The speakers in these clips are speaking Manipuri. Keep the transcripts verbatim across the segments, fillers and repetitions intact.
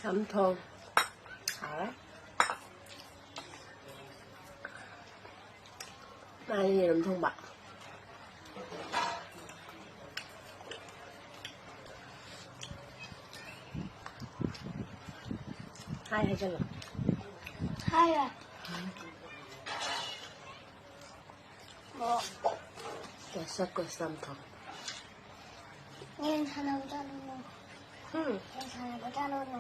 ꯆꯝꯊꯣꯡ꯫ ꯍꯥꯎꯔꯦ꯫ ꯃꯥꯅ ꯌꯦꯔꯨꯝ ꯊꯣꯡꯕ꯫ ꯍꯥꯏ ꯍꯥꯏꯖꯜꯂꯣ꯫ ꯍꯥꯏꯔꯦ꯫ ꯀꯣꯏꯁ ꯀꯣꯏꯁ ꯆꯝꯊꯣꯡ꯫ ꯌꯦꯟ ꯁꯥꯟꯅꯕ ꯆꯠꯂꯨꯅꯣ꯫ ꯍꯨꯝ꯫ ꯌꯦꯟ ꯁꯥꯟꯅꯕ ꯆꯠꯂꯨꯅꯣ꯫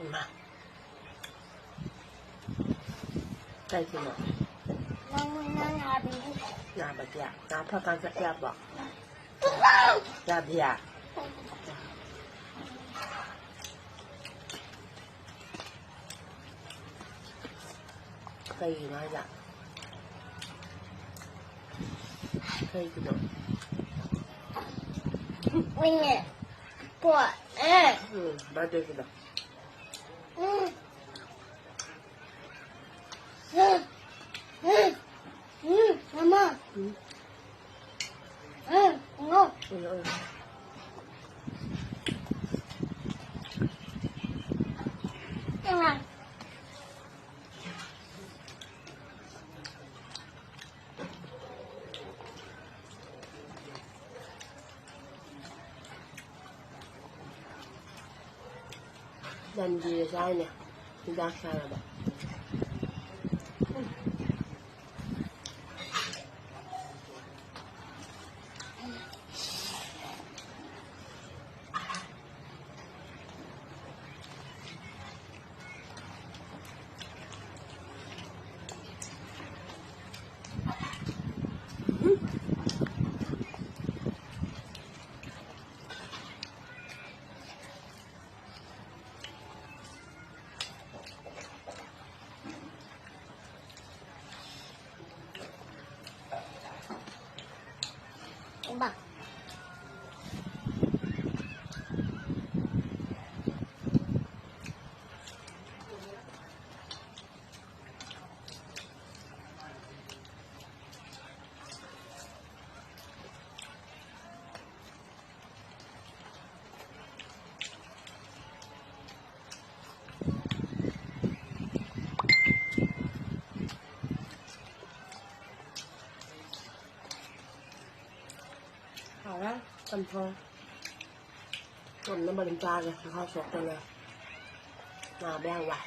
ꯏꯃꯥ꯫ ꯀꯩꯒꯤꯅꯣ? ꯅꯪ, ꯅꯪ ꯅꯥꯕꯒꯤ꯫ ꯅꯥꯕꯒꯤ? ꯅꯥ ꯐꯔꯀꯥꯟ ꯆꯠꯄ ꯌꯥꯕ꯭ꯔꯣ? ꯌꯥꯗꯤꯌꯦ? ꯀꯩꯒꯤꯅꯣ ꯍꯥꯏꯁꯦ? ꯀꯩꯒꯤꯅꯣ? ꯃꯤꯅꯦ꯫ ꯄꯣ-, ꯑꯦ꯫ ꯎꯝ, ꯕꯥꯔꯗꯦꯒꯤꯗꯣ꯫ ꯎꯝ꯫ ꯎꯝ, ꯎꯝ, ꯎꯝ, ꯃꯃꯥ꯫ ꯎꯝ꯫ ꯎꯝ, ꯎꯝ꯫ ꯎꯝ, ꯎꯝ꯫ ꯎꯝ꯫ ꯂꯟꯗ꯭ꯔꯤꯁꯦ ꯍꯥꯏꯅꯦ꯫ ꯍꯤꯗꯥꯛ ꯆꯥꯅꯕ꯫ ꯏꯃꯥ꯫ ꯍꯥꯎꯔꯦ ꯆꯝꯊꯣꯡ꯫ ꯉꯝꯅꯕ ꯑꯗꯨꯝ ꯆꯥꯒꯦ, ꯆꯈꯥꯎ ꯁꯣꯛꯇꯅ꯫ ꯅꯥꯕ ꯌꯥꯝ ꯋꯥꯏ꯫